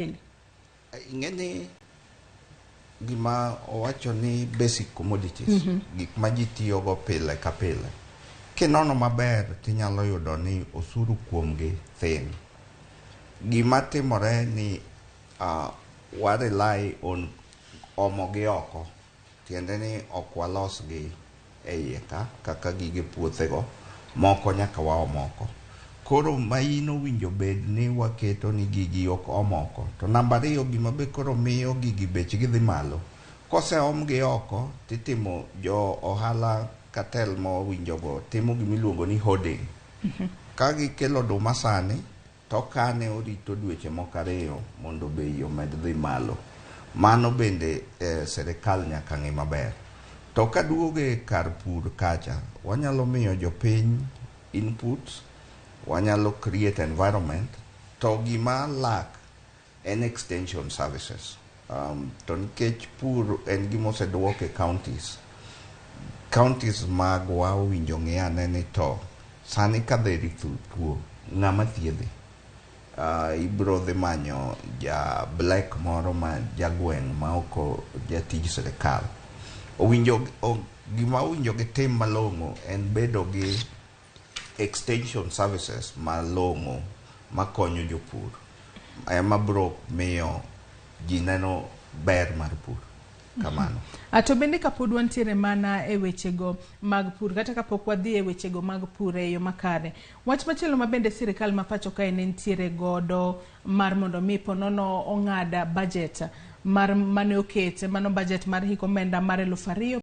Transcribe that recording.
Ing'e ni gima owacho ni basic commodities, gik ma ji tiyogo pile ka pile, kinono maber tinyalo yudo ni osuru kuomgi thin. Gima timore ni wa rely on omo gi oko, tiende ni ok walosgi e iye ka kaka gige puothego moko nyaka waom oko. Koro maino owinjo bed ni waketo ni gigi ok om oko. To namba ariyo, gima be koro miyo gigi bechgi dhi malo, koseom gi oko titimo jo ohala cartel mowinjogo timo gimiluongo ni hoarding. Ka gikelo oduma sani to kane orito dweche moko 2 mondo bei omed dhi malo. Mano bende sirikal nyaka ng'i maber. To kaduogo e kar pur kacha, wanyalo miyo jopiny inputs, wanyalo create environment, to gima lack en extension services. To nikech pur en gima oseduok e counties, counties magwa owinjo ng'i ane ni to sani ka dheri tuo, ng'ama thiedhe? Ibro dhi manyo ja black moro ma jagweng' ma ok jatij sirikal. Owinjo gima owinjo gitim malong'o en bedo gi extension services malong'o makonyo jopur ema bro miyo ji neno ber mar pur. Kamano. To bende kapod wantiere mana e wechego mag pur, kata kapok wadhi e wechego mag pur e yo makare, wach machielo ma bende sirikal ma pacho kae ne nitiere godo mar mondo mi ponono ong'ad budget mar mane oket, mano budget mar hik omenda mar 2000